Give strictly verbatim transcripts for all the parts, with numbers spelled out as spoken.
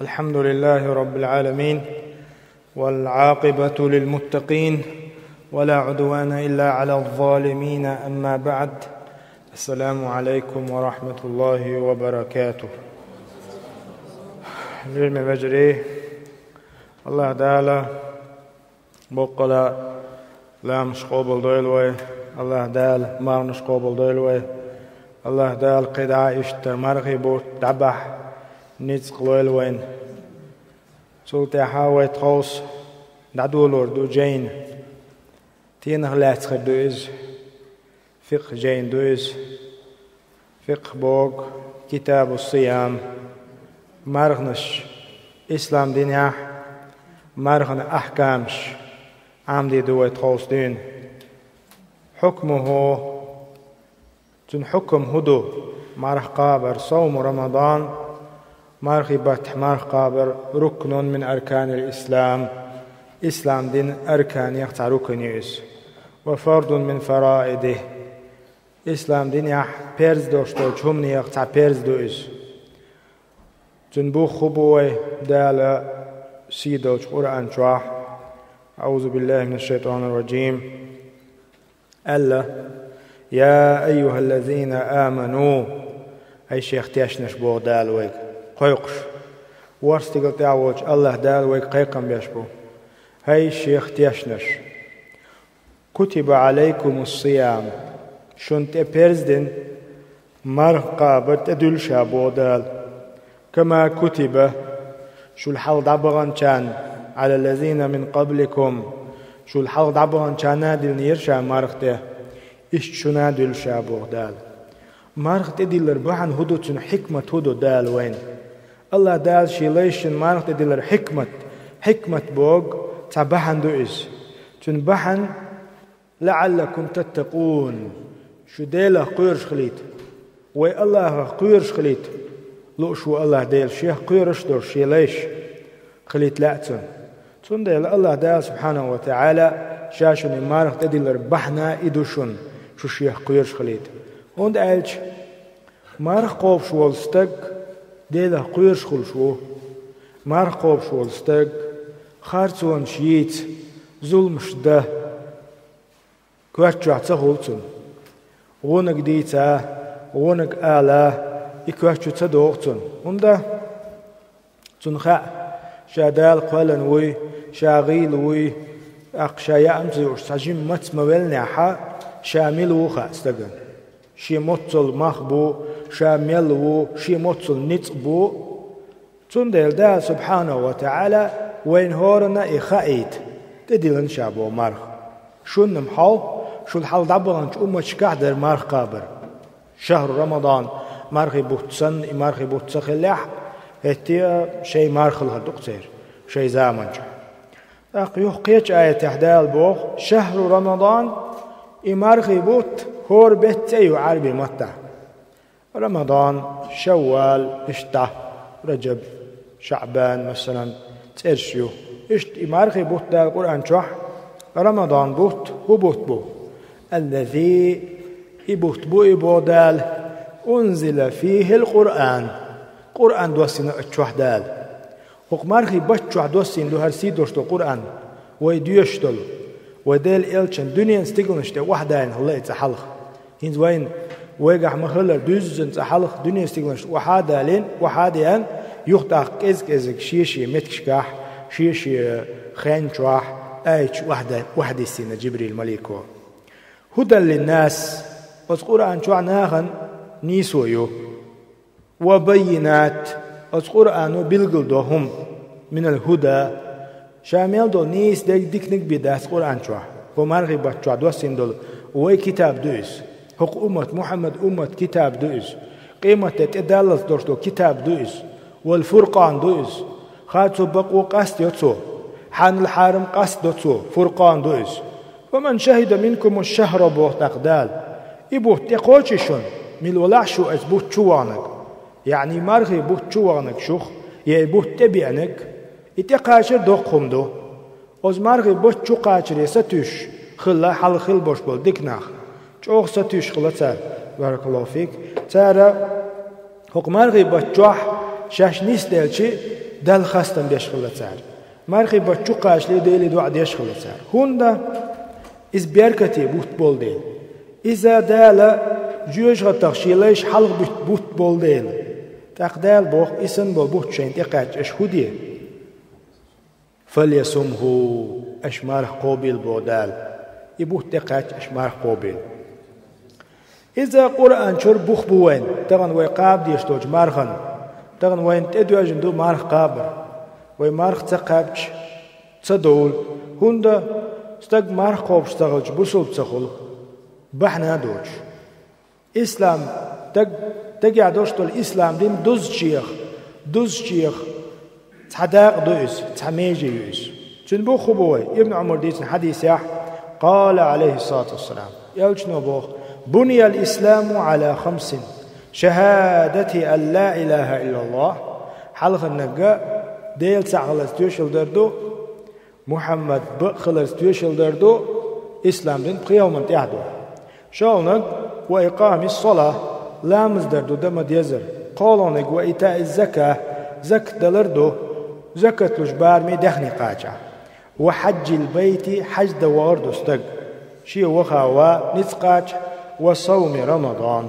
الحمد لله رب العالمين، والعاقبة للمتقين، ولا عدوان إلا على الظالمين. أما بعد، السلام عليكم ورحمة الله وبركاته. Лераме вежарий, Аллаха Дала боккъала ламазаш къобалдойла вай, Аллаха Дала марханаш къобалдойла вай, Аллаха Дала кхидӀа иштта мархий бутт дӀабахьа ницкъ лойла вайна. Цул тӀехьа вай тховса дӀадолор ду жайна. Тенах лаьцна хир ду иза. ФикъхӀ жайна ду иза. ФикъхӀ боху китабу сиям, марханаш, ислам динехь мархана ахкамаш Ӏамаде ду вай тховса дуьйна. Хьукмуху, цуьнан хьукам хӀун ду? Марха кхабар, савму Рамадан, мархий баттахь марха кхабар, рукнун мин арканил ислам, ислам дин арканех цхьа рукн ю иза, ва фардун мин фараидихӀ, ислам динехь перз долуш долчу хӀуманех цхьа перз ду иза. Цуьнан бух хӀун бу вай Дала сий долчу Къуръан чохь? أعوذ بالله من الشيطان الرجيم. Аьлла: «Я айюхаллазина аману», хӀай шех тешнарш, боху Дала вайга кхойкхуш. ВорхӀ стигала тӀехь волчу Аллаха Дала вайга кхайкхам беш бу: «ХӀай шех тешнарш, кутиба Ӏалайкумус сиям, шуна тӀе перз дина марха кхабар тӀедуьллу ша», боху Дала. «Кама кутиба», шул хьалха дӀабаханчарна, «Ӏалаллазина мин къабликум», шул хьалха дӀабаханчарна а диллинера ша марха тӀе, иштта шуна а дуьллу ша, боху Дала. Марха тӀедиллар бахьана хӀун ду, цуьнан хьикмат хӀун ду Дала вайна? Аллаха Дала шен лайшна марха тӀедиллар хьикмат, хьикмат боху, цхьа бахьана ду иза. Цуьнан бахьана, «ЛаӀаллакум таттакъун», шу Делах кхоьруш хилийта, вай Аллахах кхоьруш хилийта лууш ву Аллаха Дела, шех кхоьруш а долуш, шен лайш хилийта лаьа цунна. Цундела Аллаха Дала, субхьанаху ва таӀала, ша шуна и марха тӀедиллар бахьана и ду шуна, шу шех кхоьруш хилийта. ХӀунда аьлча марха кхобуш волу стаг Делах кхоьруш хуьлуш ву. Марха кхобуш волу стаг харцонаш йийца, зуламаш дан коьрта чохь ца хуьлу цунна. ГӀонаг дийца, гӀонаг ала, и коьрта чу ца догӀу цунна. ХӀунда? Цунна хаьа, ша Дала кхоьллина вуй, ша гӀийла вуй, тӀаккха ша яа ца юуш цхьа жима маца ма веллинехь, ша мила ву хаьа стагана. Шен моццул мах бу, ша мел ву, шен моццул ницкъ бу. Цундела Дала, субхьанаху ва таӀала, вайна хӀоранна а и хаийта, тӀедиллина ша боху марха. Шуна-м хьо, шул хьалха дӀабаханчу умматашкахь дара марха кхабар. Шахьру Рамадан, мархий бутт санна, и мархий бутт ца хиллехь, хӀетте а шайн марха хилла хир ду-кх церан, шайн заманчохь. ТӀаккха юха кхечу аятехь Дала боху: «Шахьру Рамадан», и мархий бутт хӀора беттан цӀе ю Ӏарбийн маттахь. Рамадан, Шаввал, иштта, Раджаб, Шаъбан, масалан, цӀераш ю. Иштта и мархий бутт Дала Къуръан чохь, Рамадан бутт, хӀун бутт бу? Аллази, и бутт бу и боху Дала, унзила фихил Къуръан, Къуръан доссийна оцу чохь Дала. ХӀокху мархий бутт чохь доссийна ду хӀара сий долуш долу Къуръан, вай доьшуш долу, вай Делан элчан дуьненан стигланаш тӀе охьадайна хилла и цкъа хьалха. ХӀинца вайна, вайгахь ма-хиллара, дуьззина цкъа хьалха дуьненан стигланаш охьа а далийна, охьа а деана, юха тӀаккха кӀез-кӀезиг шен-шен меттигашкахь, шен-шен хен чохь аяташ охьадай-, охьадиссийна Джибрил малико. ХӀудал линнас, оцу Къуръан чохь нахана нийсо ю. Ва баййинат, оцу Къуръано билгалдо хӀума, минал хӀуда, ша мел долу нийса дерг диканиг бен дац Къуръан чохь. ХӀокху мархий бутт чохь доссийна долу вай китаб ду иза. ХӀокху уммат, Мухьаммад уммат китаб ду иза. Къематде тӀедаллалц долуш долу китаб ду иза. Вал фуркъан ду иза. Харцо, бакъо къастайо цо. Хьанал, хьарам къастадо цо. Фуркъан ду иза. «Ва ман шахида минкуму шахра», боху тӀаккха Дала. И бутт тӀекхочий шуна, мила валахь шу оцу бутт чу ваханарг? Яъни мархий бутт чу ваханарг шух, я и бутт тӀебеанарг? И тӀекхачар доккха хӀума ду. Оцу мархий бутт чу кхачаре сатуьйсуш хилла хьалха хилла болуш болу дика нах. ЧӀогӀа сатуьйсуш хилла цара, баракаллаху фик. Цара хӀокху мархий бутт чохь шаьш нисделчи, Далла хастам беш хилла цара. Мархий бутт чу кхачале Деле доӀа деш хилла цара. ХӀунда? Иза беркате бутт болу дела. Иза Дала жоьжахатех шен лайш хьалха буьту бутт болу дела. ТӀаккха Дала боху: «И санна болу бутт шайна тӀекхаьчча, аша хӀун де? فليصمه, аша марха кхобийла», боху Дала. И бутт тӀекхаьчча, аша марха кхобийла. Иза Къуръан чуьра бух бу вайна, тахана вай кхаба дезаш долчу мархана. Тахана вайна тӀедоьжна ду марха кхабар. Вай марха ца кхаьбча, ца довла. ХӀунда? Стаг марха кхобуш ца хилча, бусалба ца хуьлу, бахьана а доцуш. Ислам, стаг-, стагехь долуш долу ислам дин дузучех, дузучех цхьа дакъа ду иза, цхьа меже ю иза. Цуьнан бух хӀун бу вай? Ибн Ӏумара дийцина хьадисехь, قال عليه الصلاة والسلام, элчано боху: بني الإسلام على خمس: شهادة أن لا إله إلا الله, хьалхарниг Дела цхьаъ хиларца тоьшалла дар ду, Мухьаммад бакъ хиларца тоьшалла дар ду, ислам дин пхи хӀуманна тӀехь ду. ШолгӀаниг: وإقام الصلاة, ламаз дар ду, дан ма-деззара. КхоалгӀаниг: وإيتاء الزكاة, закат далар ду, закат луш бараме даьхни кхачахь. وحج البيت, хьаж дан вахар ду стаг, шен ваха ван ницкъ кхачахь. وصوم رمضان.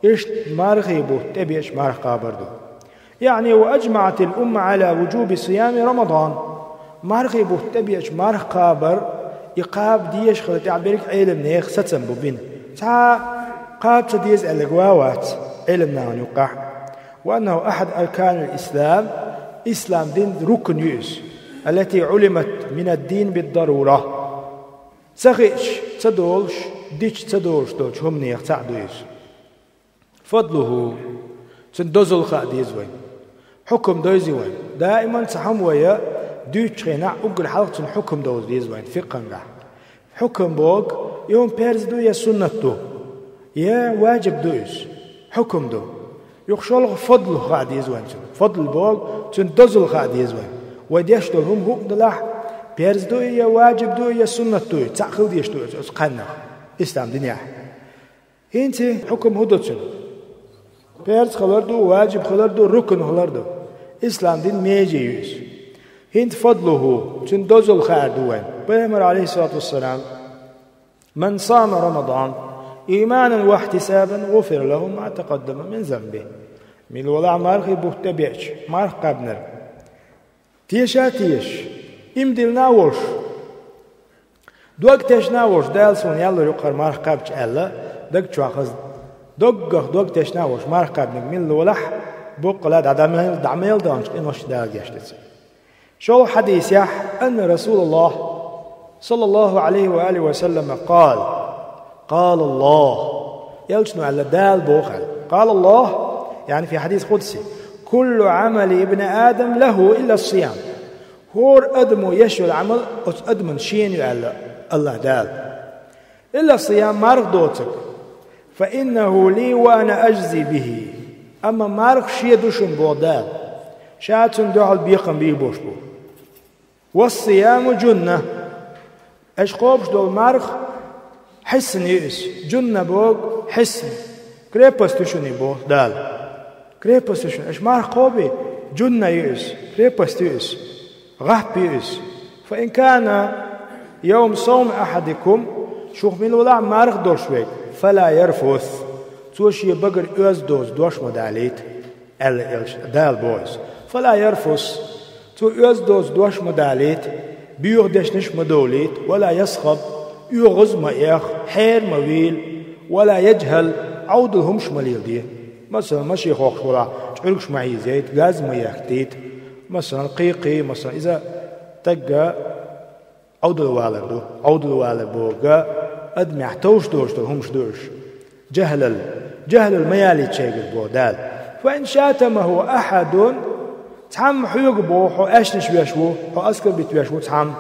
Иштта мархий бутт тӀебеача марха кхабар ду. يعني وأجمعت الأمة على وجوب صيام رمضان. Мархий бутт тӀебеача марха кхабар, и кхаба дезаш хилар тӀехь берриг Ӏеламнехан сацам бу бина. Цхьа кхаба ца деза аьлларг ван вац Ӏеламнахана юккъехь. وأنه أحد أركان الإسلام, ислам дин рукн ю иза, التي علمت من الدين بالضرورة. Ца хиъча ца долуш, дича ца долуш долчу хӀуманех цхьаъ ду иза. فضله, цуьнан дозалла хаа деза вайна. Хьукам дойзи вайна. Даиман цхьа хӀума вай дуьйцучу хенахь, уггар хьалха цуьнан хьукам довза деза вайна фикъхӀангахь. Хьукам боху, и хӀума парз ду я суннат ду, я ваджиб ду иза. Хьукам ду. Юха шолгӀа фадлу хаа деза вайна цуьнан. Фадл боху, цуьнан дозалла хаа деза вайна. Вай деш долу хӀума хӀуъа далахь, парз ду и, я ваджиб ду и, я суннат ду и, цхьаъ хила дезаш ду иза оцу кхаьннах ислам динехь. ХӀинца хьукам хӀун ду цуьнан? Парз хилар ду, ваджиб хилар ду, рукн хилар ду. Ислам дин меже ю иза. ХӀинца фадлуху, цуьнан дозалла хаар ду вайна. Пайхамар, алейхиссалату вассалам: من صام رمضان إيمانا واحتسابا غفر له ما تقدم من ذنبه. Мила валахь мархий бутт тӀебеача, марха кхаьбнарг, теша а тешаш, иман диллина а волуш, дог тешна а волуш, Дала суна ял лур ю-кх хӀара марха кхаьбча аьлла, даг чохь хаза, доггах дог тешна а волуш, марха кхаьбнарг мила валахь, боккъала дӀа-, дӀа мел, дӀа мел даханчу къинош Дала гечдо цунна. ШолгӀа хьадисехь, أن رسول الله صلى الله عليه وآله وسلم قال: قال الله. Элчано аьлла, Дала боху аьлла. قال الله, يعني في حديث قدسي: كل عمل ابن آدم له إلا الصيام. ХӀора адамо еш йолу Ӏамал оцу адаман шена ю аьлла АллахӀ Дала. إلا الصيام, марха доцург. فإنه لي وأنا أجزي به. Амма марха шен ду шуна боху Дала. Ша цунна дуьхьал бекхам бийр болуш бу. والصيام جنة. Аша кхобуш долу марха хьисна ю иза. Джунна боху хьисна. Крепость ю шуна и боху Дала. Крепость ю шуна. Аша марха кхобий, джунна ю иза. Крепость ю иза. ГӀап ю иза. فإن كان يوم صوم أحدكم, шух мила валахь марха долуш верг, فلا يرفث. Цо шен багара оьзда доцу дош ма далийта. Аьлла элча, Дала боху иза. فلا يرفث, цо оьзда доцу дош ма далийта, боьха дешнаш ма довлийта, ولا يصخب, оьгӀаз ма эха, хьера ма вийла, ولا يجهل, Ӏовдал хӀумаш ма леладе. Масалан, машен хохкуш валахь, чкъуьргаш ма хьийзийта, газ ма ехкийтийта. Масалан, кхин, кхин, масалан, иза тагга Ӏовдал валар ду. Ӏовдал валар боху, адамехь товш доцуш долу хӀумаш ду уьш. Джахьлал. Джахьлал ма ялийта шайгара боху Дала. فإن شاتمه أحد, цхьамма хьоьга боху, хьо аьшнаш веш ву, хьо оскорбить веш ву цхьамма,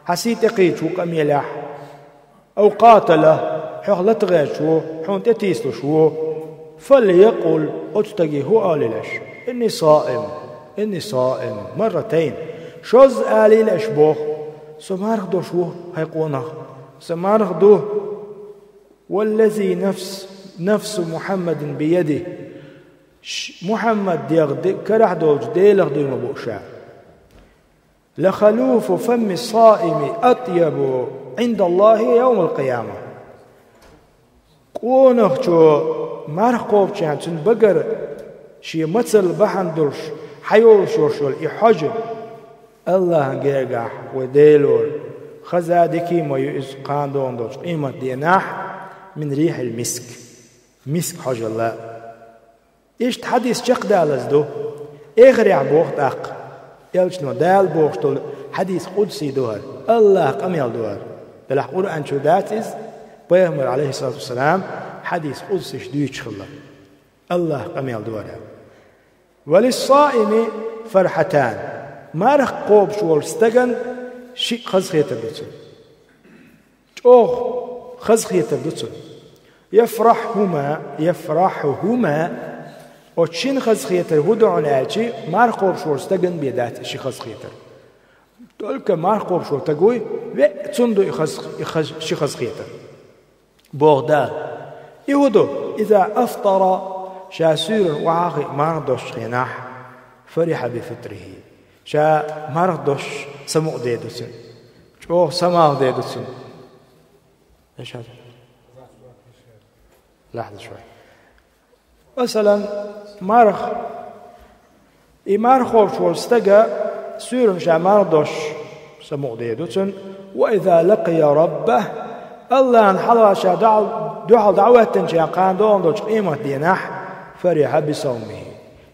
хьан сий тӀекхийдаш ву къамелехь. أو قاتله, хьох лата гӀерташ ву, хьуна тӀетийсалуш ву. فليقل, оцу стаге хӀун олийла аша? إني صائم, إني صائم, مرتين. Шозза алийла аша боху: со марха долуш ву, хӀай къонах, со марха ду. والذي نفس، نفس محمد بيده. Ш-, Мухьаммад дегӀ де-, карахь долчу Делах дуй ма бу ша. «لخلوف فم الصائم أطيب عند الله يوم القيامة». Къонахчо марха кхобучу хенахь цуьнан багара шен мацалла бахьана долуш хьайолуш йолуш йолу и хьожа Аллахьан гергахь вай Делора хаза дика ма ю иза кхана догӀун долчу къематан дийнахь, «من ريح المسك». Миск хьожалла. Иштта хьадис чекхдалаза ду. Эхарехь боху тӀаккха. Элчано Дала бохуш долу хьадис къудсий ду хӀара. Аллахьан къамел ду хӀара. Делахь Къуръан чу дац иза, пайхамар, алейхиссалату вассалам, хьадис къудсиш дуьйцуш хилла. Аллахьан къамел ду хӀара. «وللصائم فرحتان». Марха кхобуш волчу стагана шиъ хазахетар ду цунна. ЧӀогӀа хазахетар ду цунна. «يفرحهما، يفرحهما». Оцу шина хазахетар хӀун ду хьуна аьлча, марха кхобуш волчу стагана бен дац и ши хазахетар. Только марха кхобуш волу стаг вуй, веа цунна ду и хаз-, и хаз-, ши хазахетар. Боху Дала. И хӀун ду? «إذا أفطر», ша суьйранна охьахиъна марха досучу хенахь, «فرح بفطره». Ша марха досуш самукъаде ду цуьнан. ЧӀогӀа самукъаде ду цуьнан. Эшат. Лаьхьа ду шуна. Масалан, марха. И марха кхобуш волу стага суьйранна ша марха досуш самукъаде ду цуьнан. «وإذا لقي ربه», Аллахьна хьалха ша дуьхьал-, дуьхьал дӀахӀоьттинчу кхана догӀун долчу къематан дийнахь, «فرح بصومه».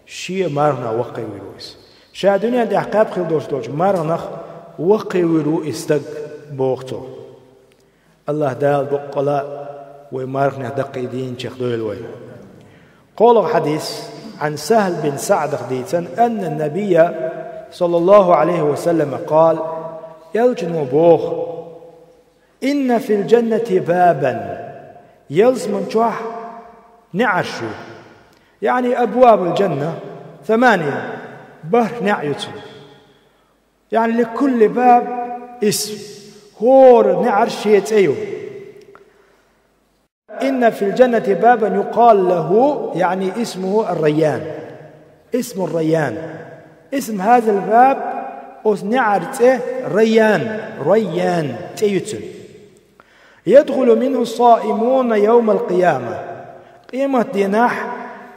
Шен марханах ваккхий вуьйр ву иза. Ша дуьнен тӀехь кхаьбна хилла долуш долчу марханах ваккхий вуьйр ву и стаг, боху цо. Аллахь Дала баккъала вай марханех даккхий дийначех дойла вай. КхоалгӀа хьадис, Ӏан Сахьл бин СаӀдах дийцина, анна набийя, саллаллаху Ӏалайхи ва саллама, къала, элчано боху: «Инна фил джаннати бабан». Ялсаман чохь неӀарш ю. Яъни абвабул джанна самания, бархӀ неӀ ю цуьнан. Яъни ликулли баб исм. ХӀора неӀарш шен цӀе ю. «Инна фил джаннати бабан юкъалу лаху», яъни исмуху ар-Райян. Исму ар-Райян. Исм хазал баб, оцу неӀар цӀе Райян. Райян цӀе ю цуьнан. «Ядхулу минху ас-саимуна явмал къияма». Къематдийнахь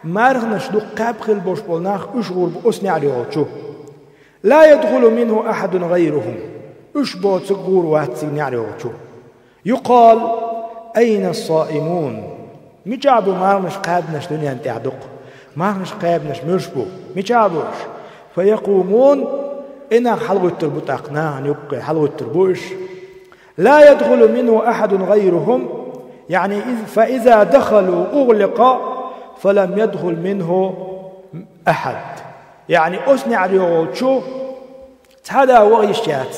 марханаш дукха кхаьбна хилла болуш болу нах уьш гӀур бу оцу неӀар йолчу. «Ла ядхулу минху ахьадун гӀайрухум». Уьш боцург гӀур вац цигахь неӀар йолчу. «Юкъалу: айна ас-саимун?» Мичахь бу марханаш кхаьбнарш дуьнен тӀехь дукха? Марханаш кхаьбнарш муьлш бу? Мичахь бу уьш? «Фаякумун», и нах хьалагӀуьттур бу тӀаккха, нахана юккъе хьалагӀуьттур бу уьш. «Ла ядхулу минху ахьадун гӀайрухум», яъни из-, «фа иза дахалу угӀликъа, фа лам ядхул минху ахьад». Яъни оцу неӀар йолчу цхьа а ваха йиш яц.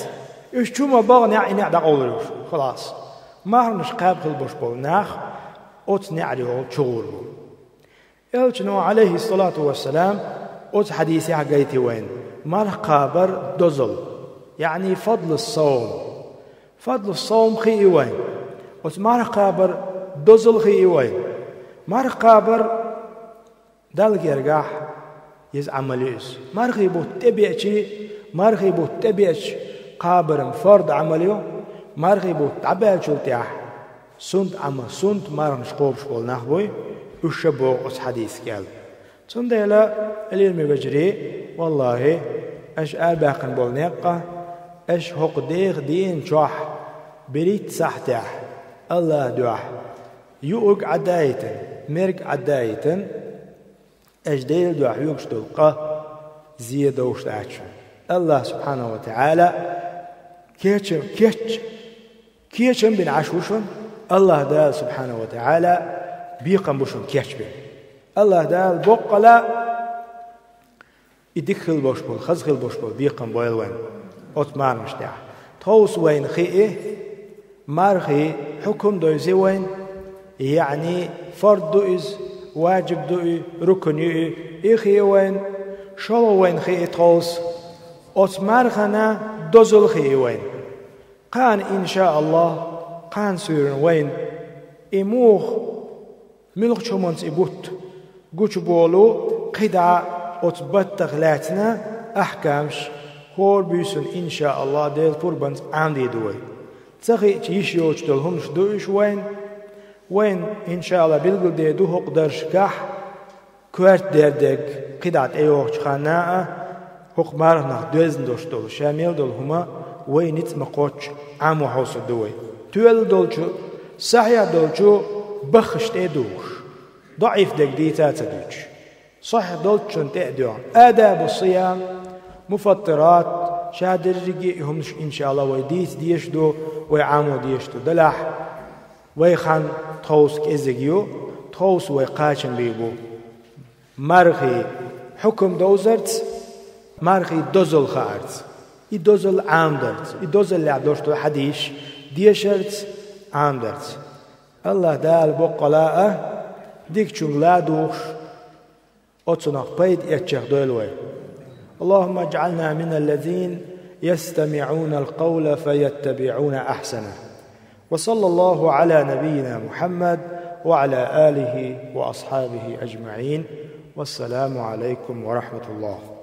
Уьш чу ма баха неӀ, и неӀ дӀакъовлур ю уьш. Халас. Марханаш кхаьбна хилла болуш болу нах оцу неӀар йолчу гӀур бу. Элчано, Ӏалайхиссалату вассалам, оцу хьадисехь гайти вайна марха кхабар дозалла, яъни фадлу ас-савм. Фадлу ас-савм хии вайна. Оцу марха кхабар дозалла хии вайна. Марха кхабар Далла гергахь иза Ӏамал ю иза. Мархий бутт тӀебеачи, мархий бутт тӀебеачи кхабар-м фард Ӏамал ю, мархий бутт дӀабаьллачул тӀаьхьа сунт Ӏамал, сунт марханаш кхобуш болу нах буй, уьш ша боху оцу хьадисехь аьлла. Цундела, Ӏилма вежарий, валлахӀи, аша арабаьккхина болу некъ а, аша хӀокху деха дийна чохь берхӀитта сахьтехь, Аллахьан дуьхьа, юург Ӏаддаийтина, мерг Ӏаддаийтина, аша Делан дуьхьа хьоьгуш долу къа зен довш дац шуна. Аллахь субхьанаху ва таӀала кечам, кеч-, кечам бина Ӏаш ву шуна, Аллахь Дала субхьанаху ва таӀала бекхам бу шуна кечбина. Аллахь Дала боккъала и дика хила болуш болу, хаза хила болуш болу бекхам бойла вайна оцу марханаш тӀехь. Тховса вайна хии, мархий хьукум дойзи вайна, яъни фард ду иза, ваджиб ду и, рукун ю и, и хии вайна, шолгӀа вайна хии тховса, оцу мархана дозалла хии вайна. Кхана, иншааллахь, кхана суьйранна вайна и муха, муьлхачу хӀуманца и бутт гучуболу, КхидӀа оцу баттах лаьцна ахкамаш хӀора буьйсанна, иншааллахӀ, Делан пурбанца Ӏамаде ду вай. Ца хиъча, йиш йоцуш долу хӀуманаш ду уьш вайна. Вайна, иншааллахӀ, билгалдер ду хӀокху даршкахь коьрта дер дерг кхидӀа тӀейогӀучу ханна а, хӀокху марханах доьзна долуш долу, ша мел долу хӀума вай ницкъ ма-кхоччу Ӏамо хьовсур ду вай. Тоьлла долчу, сахьихь долчу баххаш тӀе а духуш, даӀиф дерг дийца а ца дуьтуш. Сахьихь долчунна тӀе а доьгӀна. Адабу сиям, муфаттират, ша дерриге а и хӀуманаш, иншааллахӀ, вай дийца дезаш ду, вай Ӏамо дезаш ду. Делахь, вай хан тховса кӀезиг ю, тховса вай кхачам бийр бу. Мархий хьукам довзарца, мархий дозалла хаарца, и дозалла Ӏамадарца, и дозаллехь долуш долу хьадисаш дешарца, Ӏамадарца. АллахӀ Дала боккъала а, дикачуьнга ладугӀуш, оцунах пайда эцчех дойла вай. اللهم اجعلنا من الذين يستمعون القول فيتبعون أحسنه. وصلى الله على نبينا محمد وعلى آله وأصحابه أجمعين. والسلام عليكم ورحمة الله.